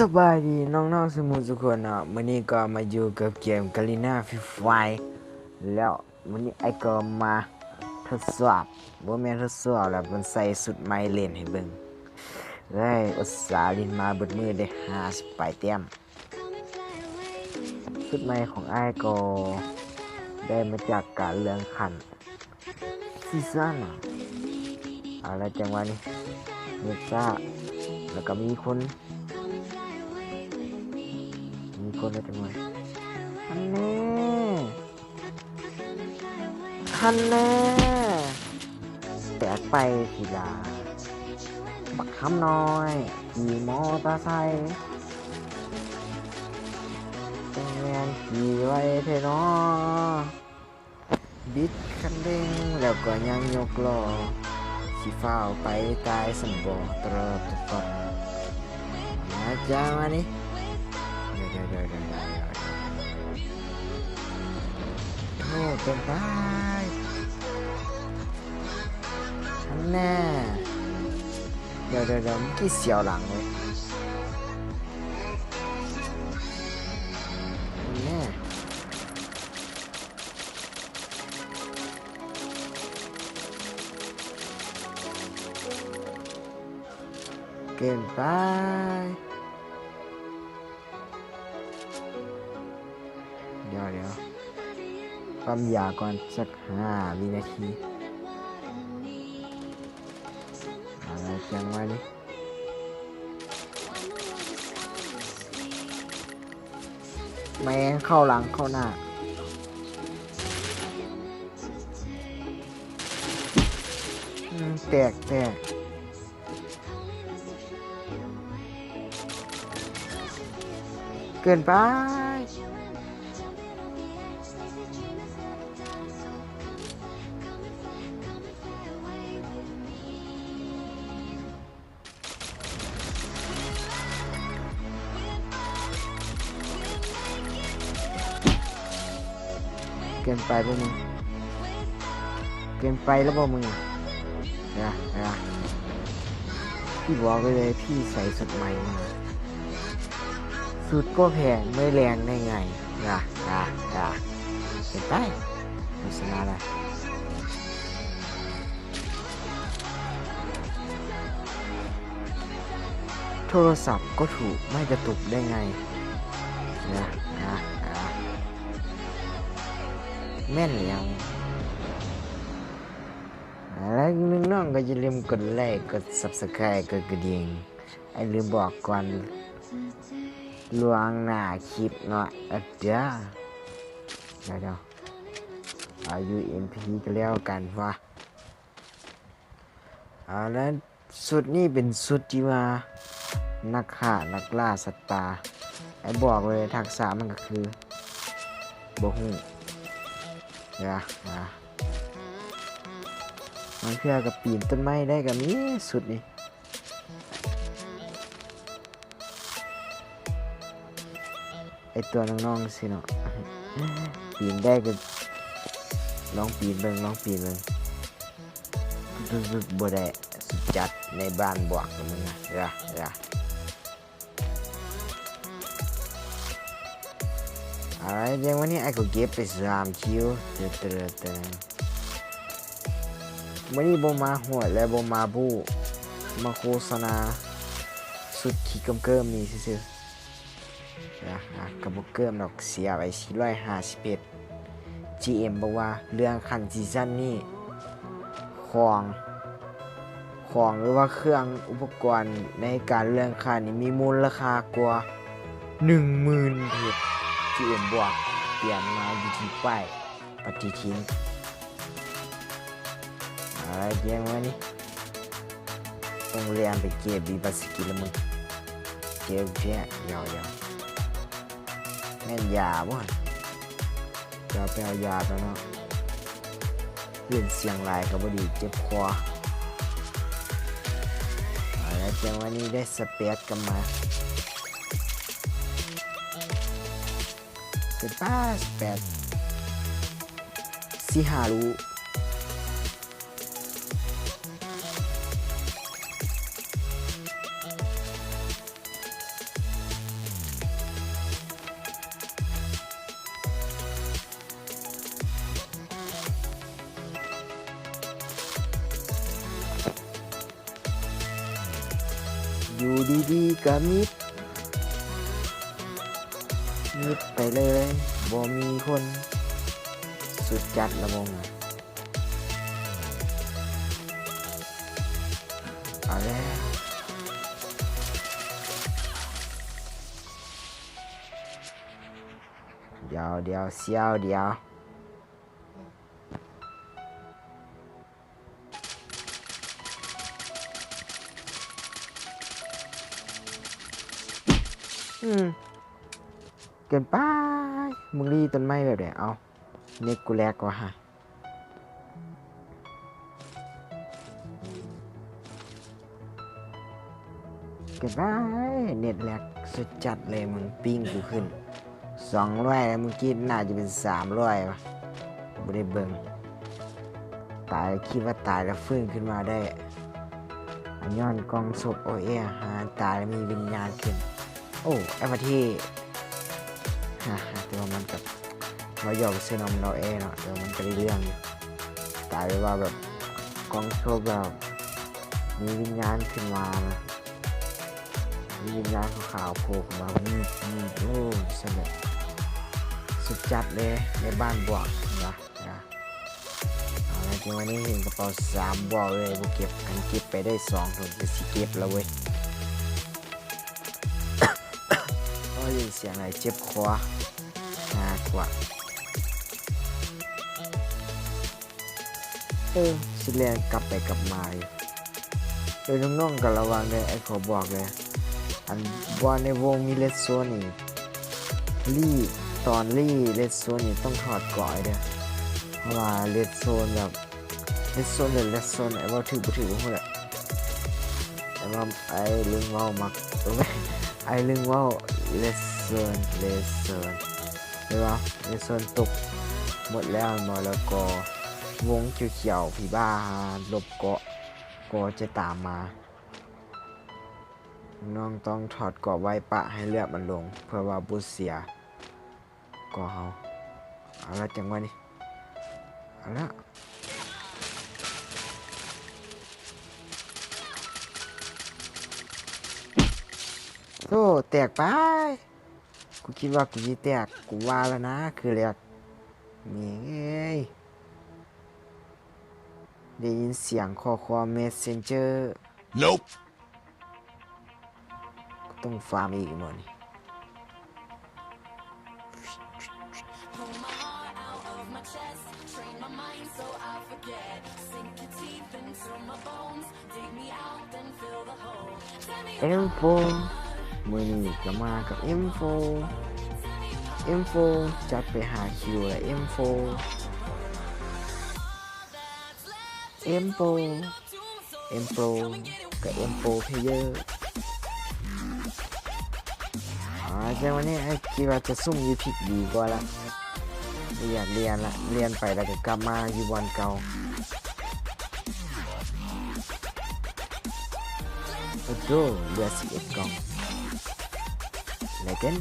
ສະບາຍດີນ້ອງໆ ສູ່ໝູ່ສູ່ຄົນເນາະ, ມື້ນີ້ກໍມາຢູ່ກັບເກມ Garena Free Fire ແລ້ວ ມື້ນີ້ອ້າຍກໍມາທົດສອບ ບໍ່ແມ່ນທົດສອບແຫຼະ ມັນໃສ່ຊຸດໃໝ່ຫຼິ້ນໃຫ້ເບິ່ງ. ເອີຍ ອຸດສ່າຫຼິ້ນມາເບິດມື້ເດ້ ຫ້າສິບປາຍແຕ້ມ. ຊຸດໃໝ່ຂອງອ້າຍກໍໄດ້ມາຈາກການເລື່ອນຂັ້ນ ຊີຊັນ. ເອົາລະ ຈັງຫວະນີ້ ເນດຊາ ແລ້ວກໍມີຄົນ ມີຄົນແລ້ວ ຈັງຫວະ ອັນແນ່ ຫັ້ນແນ່ ແຕກໄປທີລະ ບັກຄຳນ້ອຍ ຂີ່ມໍເຕີໄຊ ຈັ່ງແມ່ນຂີ່ໄວແທ້ນໍ ບິດຄັນເລັ່ງ ແລ້ວກໍຍັງຍົກລໍ້ ຊິຟ້າວໄປຕາຍຊັ້ນບໍ ຕະເລີດຕະເລີດ. ມາຈ້າມານີ້ ໂອ້ ເປັນຕາຍ ຫັ້ນແນ່ ດຽວໆໆ ມັນຄືສຽວຫຼັງເວີຍ ຫັ້ນແນ່. ເກີນໄປ ດຽວໆ ປ້ຳຢາກ່ອນ ສັກຫ້າວິນາທີ ເອົາລະ ຈັງຫວະນີ້ ແມ່ງເຂົ້າຫຼັງເຂົ້າໜ້າ ອືມ ແຕກ ແຕກ ເກີນໄປ. ເກີນໄປບໍ່ມຶງ? ເກີນໄປແລ້ວບໍ່ມຶງ? ນະ ນະ ພີ່ບອກໄວ້ເລີຍ ພີ່ໃສ່ຊຸດໃໝ່ມາ ຊຸດກໍແພງ ໄມ່ແລງໄດ້ໄງ? ນະ ນະ ນະ ເກີນໄປ ໂຄສະນາລະ. ໂທລະສັບກໍຖືກ ໄມ່ກະຕຸກໄດ້ໄງ? ນະ ນະ ນະ ແມ່ນຫຍັງ? ແລະ ນ້ອງໆ ກໍຢ່າລືມກົດໄລ ກົດ Subscribe ກົດກະດິ່ງ ໄອ້ລືມບອກກ່ອນລ່ວງໜ້າຄລິບເນາະ ອະເດີ ດຽວໆ ເອົາ ຢູເອັມພີ ກໍແລ້ວກັນວະ. ເອົາລະ ຊຸດນີ້ເປັນຊຸດທີ່ວ່ານັກຂ້ານັກລ່າສັດປ່າ ໄອ້ບອກເລີຍ ທັກສະມັນກໍຄືບໍ່ຮູ້ ເອີ ບາງເທື່ອກໍປີນຕົ້ນໄມ້ໄດ້ກໍມີຊຸດນີ້. ໄອ້ຕົວນ້ອງໆ ຊີ້ເນາະ ປີນໄດ້ກໍລອງປີນເບິ່ງ ລອງປີນເບິ່ງ ບຶບໆ ບໍ່ໄດ້ ສຸດຈັດໃນບ້ານບວກນະມຶງນະ ເອີ ເອີ ອາ ຢ່າງວັນນີ້ອ້າຍກໍເກັບໄປສາມຄິວ ເຕີໆ ມື້ນີ້ບໍ່ມາໂຫດ ແລະ ບໍ່ມາບູ້ ມາໂຄສະນາຊຸດຂີ້ເກີມໆ ນີ້ຊື່ໆ ນະ ນະ ກໍບໍ່ເກີມດອກ ເສຍໄປສີ່ຮ້ອຍຫ້າສິບເອັດ. ຈີເອັມບອກວ່າເລື່ອງຂັ້ນຊີຊັນນີ້ ຂອງ ຂອງ ຫຼືວ່າເຄື່ອງອຸປະກອນໃນການເລື່ອນຂັ້ນນີ້ມີມູນລະຄ່າກວ່າໜຶ່ງໝື່ນເພັດ ຈີເອັມບອກ ຕຽມມາຢູ່ທີ່ປ້າຍປະຕິທິນ. ອາ ແຈ້ງມານີ້ ຕ້ອງແລ່ນໄປເກັບບີບາສະກິລະມຶງ ເຈັບແທ້ ຢາວໆ ແມ່ນຢາບໍ່ຫັ້ນ? ດຽວໄປເອົາຢາກ່ອນເນາະ ເປັນສຽງຫຼາຍກໍບໍ່ດີ ເຈັບຄໍ. ເອົາລະ ຈັງຫວະນີ້ໄດ້ສະແປດກັບມາ ເປັນປ້າສະແປດ ຊິຫາຮູ້. ຢູ່ດີໆກໍມິດ ມິດໄປເລີຍ ບໍ່ມີຄົນ ສຸດຈັດລະວົງ. ເອົາແລ້ວ ດຽວໆ ສຽວດຽວ. ອືມ ເກີນໄປ ມຶງລີ້ຕົ້ນໄມ້ແບບໃດ? ເອົ້າ ເນັດກູແລັກວ່າຫະ ເກີນໄປ ເນັດແລັກສຸດຈັດເລີຍ ມຶງປິງກູຂຶ້ນ ສອງຮ້ອຍ ແລ້ວມື້ກີ້ໜ້າຈະເປັນສາມຮ້ອຍວະ ບໍ່ໄດ້ເບິ່ງ ຕາຍ ຄິດວ່າຕາຍແລ້ວຟື້ນຂຶ້ນມາໄດ້ ຍ້ອນກ່ອງສົບ ໂອເອ ຫາຕາຍແລ້ວມີວິນຍານຂຶ້ນ ໂອ້ ແອັບເປິ້ນເທ່ ແຕ່ວ່າມັນກໍ ເວົ້າຢອກຊື່ນ້ອງ ໂອເອ ເນາະ ແຕ່ວ່າມັນກໍໄດ້ເລື່ອງຢູ່ ຕາຍແບບວ່າແບບ ກ່ອງສົບແບບ ມີວິນຍານຂຶ້ນມານະ ມີວິນຍານຂາວໆໂຜ່ຂຶ້ນມາ ໂອ້ ຊັ້ນແຫຼະ ສຸດຈັດເລີຍ ໃນບ້ານບວກນະ ນະ ເອົາລະ ຈັງຫວະນີ້ເຫັນກະເປົາສາມບວກເລີຍ ບໍ່ເກັບ ຄັນເກັບໄປໄດ້ສອງໂຕ ກໍຊິເກັບລະເວີຍ ໂອ້ຍ ສຽງໄອ ເຈັບຄໍ ໜ້າກວາດ. ເອີ ຊິແລ່ນກັບໄປກັບມາຢູ່ ເອີ ນ້ອງໆກໍລະວັງເດີ ອ້າຍຂໍບອກເລີຍ ອັນ ບ່ອນໃນວົງມີເລດໂຊນນີ້ ລີ້ ຕອນລີ້ເລດໂຊນນີ້ຕ້ອງຖອດເກາະເດີ ເພາະວ່າເລດໂຊນແບບ ເລດໂຊນ ເລດໂຊນ ອ້າຍເວົ້າຖືກບໍ່ຖືກບໍ່ຮູ້ແຫຼະ ແຕ່ວ່າອ້າຍລຶ້ງເວົ້າມັກ ໂອ້ຍ ອ້າຍລຶ້ງເວົ້າເລດໂຊນ ເລດໂຊນ ແມ່ນບໍ່ ເລດໂຊນຕົກໝົດແລ້ວແມ່ນບໍ່ ແລ້ວກໍວົງຂຽວໆ ຜີບ້າຫາຫຼົບເກາະ ກໍຈະຕາມມາ ນ້ອງຕ້ອງຖອດເກາະໄວ້ ປະໃຫ້ເລືອດມັນລົງ ເພື່ອວ່າບໍ່ເສຍເກາະເຮົາ ເອົາລະ ຈັງຫວະນີ້ ເອົາລະ ໂອ້ ແຕກໄປ ກູຄິດວ່າກູຊິແຕກ ກູວ່າລະນະ ຄືແຫຼກ ແມ່ງເອີຍ ໄດ້ຍິນສຽງຂໍ້ຄວາມເມສເຊັນເຈີ ໂນບ ຕ້ອງຟາມອີກບໍ່ນີ້ ເອັມໂຟ ມື້ນີ້ກໍມາກັບເອັມໂຟ ເອັມໂຟ ຈັດໄປຫ້າຄິວແລ້ວ ເອັມໂຟ ເອັມໂຟ ເອັມໂຟ ກໍເອັມໂຟເພເຢີ ອາ ແຕ່ວັນນີ້ອ້າຍຄິດວ່າຈະຊຸ່ມຢູ່ພິກດີກວ່າລະ ບໍ່ຢາກລຽນລະ ລຽນໄປແລ້ວກໍກັບມາຢູ່ບ່ອນເກົ່າ. ໂອ້ໂຫ ເຫຼືອສິບເອັດກ່ອງ ເລເຈນ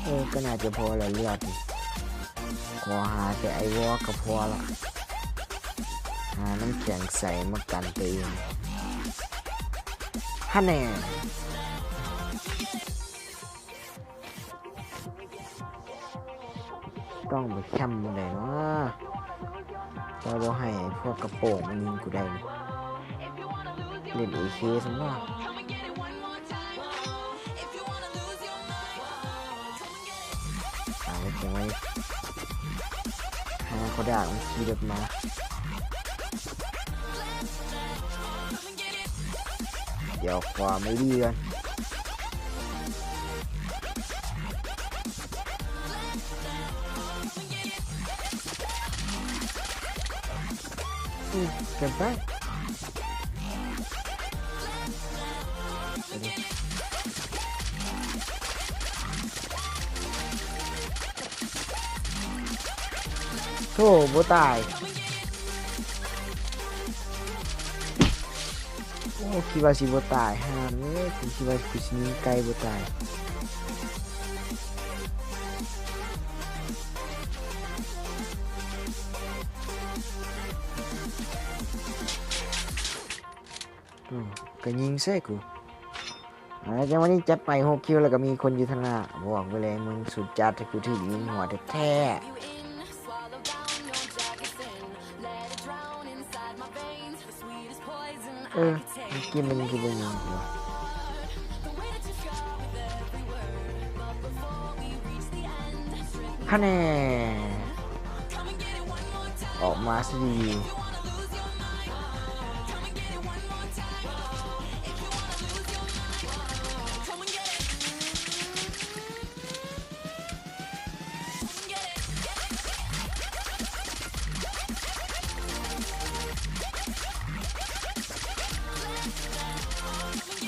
ເອີ ກໍໜ້າຈະພໍແລ້ວເລືອດນີ້ ຂໍຫາແຕ່ໄອວໍກໍພໍລະ ຫານ້ຳແຂງໃສມາກັນຕົວເອງ ຫັ້ນແນ່. ຕ້ອງໄປແຄມໝ່ອງໃດເນາະ ວ່າບໍ່ໃຫ້ພວກກະໂປງມັນຍິງກູໄດ້ນີ້ ເລ່ນເອເຄຊັ້ນເນາະ ຕາຍແລ້ວຈັງຫວະນີ້ ຫາເຂົາດາກມັນຂີ່ລົດມາ. ດຽວຂວາມາລີກ່ອນ ອືມ ເກີນໄປ ໂທ້ ບໍ່ຕາຍ ໂອ້ ຄິດວ່າຊິບໍ່ຕາຍ ຫ່າເອີຍ ກູຄິດວ່າກູຊິຍິງໄກ່ບໍ່ຕາຍ ໂອ້ ໄກ ກໍຍິງໃສ່ກູ. ອາ ຈັງຫວະນີ້ຈັດໄປຫົກຄິວ ແລ້ວກໍມີຄົນຢູ່ທາງໜ້າ. ບອກໄປເລີຍ ມຶງສຸດຈັດ ໃຫ້ກູຖືກຍິງຫົວແທ້ໆ. ເອີ ເມື່ອກີ້ມັນຄືບໍ່ຍິງກູ. ຄະແນນ ອອກມາຊິດີ.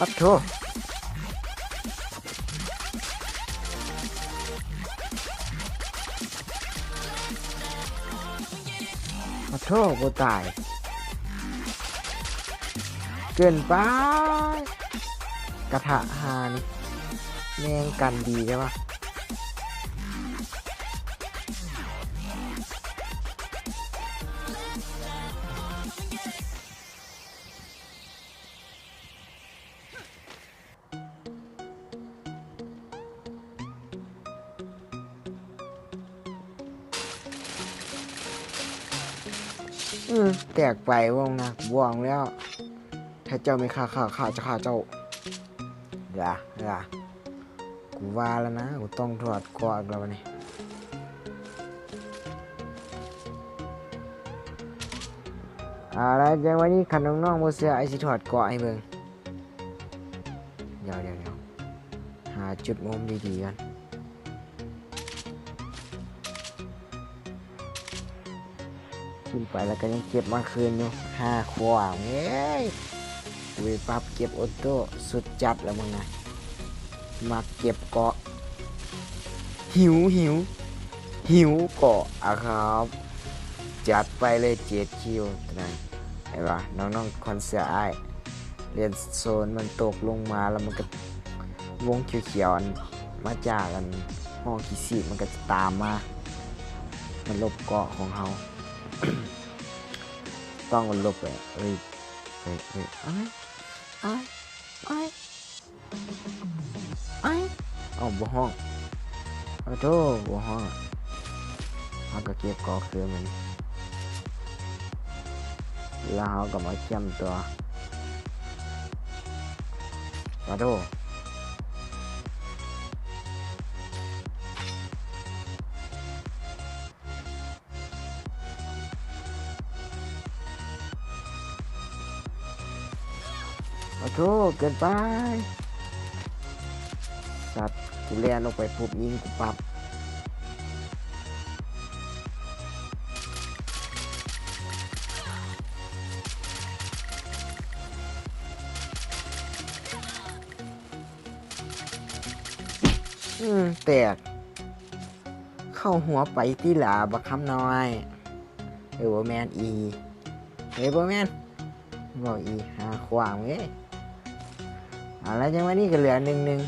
ປັດໂທ ຂໍໂທດ ບໍ່ຕາຍ ເກີນໄປ. ກະທະຫ່ານີ້ ແມ່ງກັນດີແທ້ວະ. ອືມ ແຕກໄປ ວ່າງນະ ວ່າງແລ້ວ. ຖ້າເຈົ້າແມ່ນຂ້າ ຂ້າ ຂ້າຈະຂ້າເຈົ້າ. ເດີ ເດີ ກູວ່າແລ້ວນະ ກູຕ້ອງຖອດເກາະອີກແລ້ວບາດນີ້. ເອົາລະ ຈັງຫວະນີ້ ຄັນນ້ອງໆບໍ່ເຊື່ອ ອ້າຍຊິຖອດເກາະໃຫ້ເບິ່ງ. ດຽວໆໆ ຫາຈຸດມຸມດີໆກ່ອນ. ຂຶ້ນໄປແລ້ວກໍຍັງເກັບມາຄືນຢູ່. ຫາຂວາງເອີຍ ເວີຍປັບເກັບໂອໂຕ້ ສຸດຈັດລະມຶງນະ. ມັກເກັບເກາະ ຫິວ ຫິວ ຫິວເກາະອະຄັບ. ຈັດໄປເລີຍເຈັດຄິວ ຕົວນັ້ນ. ເຫັນບໍ່ ນ້ອງໆ ຄອນເຊື່ອອ້າຍ ເລນໂຊນມັນຕົກລົງມາ ແລ້ວມັນກໍ ວົງຂຽວໆ ອັນມາຈາກອັນຫ້ອງຂີ້ສີກ ມັນກໍຈະຕາມມາ ມາລົບເກາະຂອງເຮົາ. ຕ້ອງລົບເລີຍ. ເອີຍ ເອີຍ ເອີຍ ອ້າຍ ອ້າຍ ອ້າຍ ອ້າຍ ເອົ້າ ບໍ່ຮ້ອງ. ໂອ້ໂທ ບໍ່ຮ້ອງ. ເຮົາກໍເກັບເກາະຄືນມັນ ແລ້ວເຮົາກໍມາຄ້ຳຕົວ. ປາໂທ ໂອ້ໂທ ເກີນໄປ. ສັດ ກູແລ່ນອອກໄປປຸບ ຍິງກູປັບ. ອືມ ແຕກ. ເຂົ້າຫົວໄປຕິລະ ບັກຄຳນ້ອຍ. ເອີ ບໍ່ແມ່ນອີ ເອີ ບໍ່ແມ່ນ ເວົ້າອີ ຫາຂວາງເວີຍ. ເອົາລະ ຈັງຫວະນີ້ກໍເຫຼືອໜຶ່ງໜຶ່ງ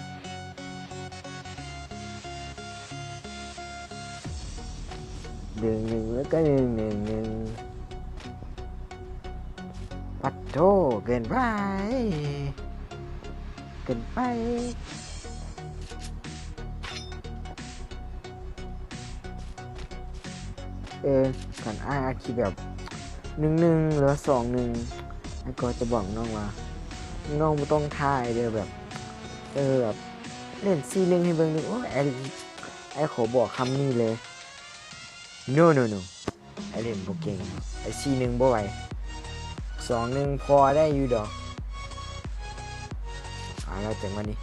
ໜຶ່ງໜຶ່ງ ແລ້ວກໍໜຶ່ງໜຶ່ງໜຶ່ງ. ປັດໂທ ເກີນໄປ ເກີນໄປ. ເອີ ຄັນອ້າຍອັດຄລິບແບບໜຶ່ງໜຶ່ງ ຫຼືວ່າສອງໜຶ່ງ ອ້າຍກໍຈະບອກນ້ອງວ່າ ນ້ອງບໍ່ຕ້ອງຖ້າອ້າຍເດີ ແບບ ເອີ ແບບ ເຫຼັ້ນສີ່ໜຶ່ງໃຫ້ເບິ່ງເດີ. ໂອ້ຍ ອ້າຍ ອ້າຍຂໍບອກຄຳນີ້ເລີຍ. No no no. ອ້າຍເຫຼັ້ນບໍ່ເກັ່ງ ອ້າຍສີ່ໜຶ່ງບໍ່ໄຫວ ສອງໜຶ່ງພໍໄດ້ຢູ່ດອກ. ເອົາລະ ຈັງຫວະນີ້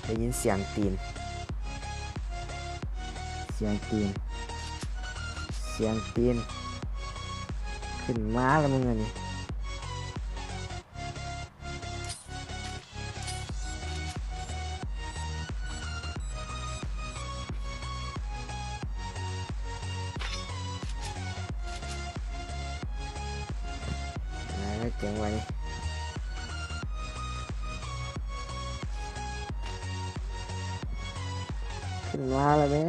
ໄດ້ຍິນສຽງຕີນ ສຽງຕີນ ສຽງຕີນ ຂຶ້ນມາລະມຶງອັນນີ້. ອ່າ ຈັງຫວະນີ້ ຂຶ້ນມາລະແມ້.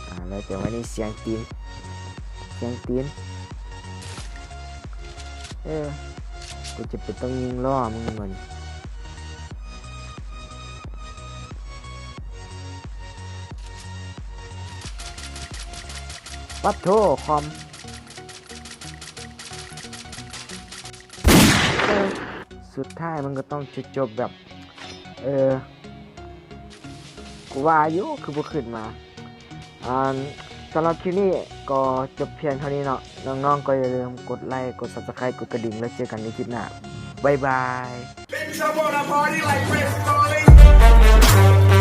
ອ່າ ແລ້ວຈັງຫວະນີ້ສຽງຕີນ ສຽງຕີນ ເອີ ກູຈະໄປຕ້ອງຍິງລໍ້ມຶງມັນ. ປັດໂທ ຄອມ ເອີ ສຸດທ້າຍມັນກໍຕ້ອງຈະຈົບແບບ ເອີ ກູວ່າຢູ່ ຄືບໍ່ຂຶ້ນມາ. ອ່າ ສຳລັບຄລິບນີ້ກໍຈົບພຽງເທົ່ານີ້ເນາະ. ນ້ອງໆກໍຢ່າລືມກົດໄລ ກົດ Subscribe ກົດກະດິ່ງ ແລ້ວເຈີກັນໃນຄລິບໜ້າ. ບາຍບາຍ. Bitch, I wanna party like Chris Farley.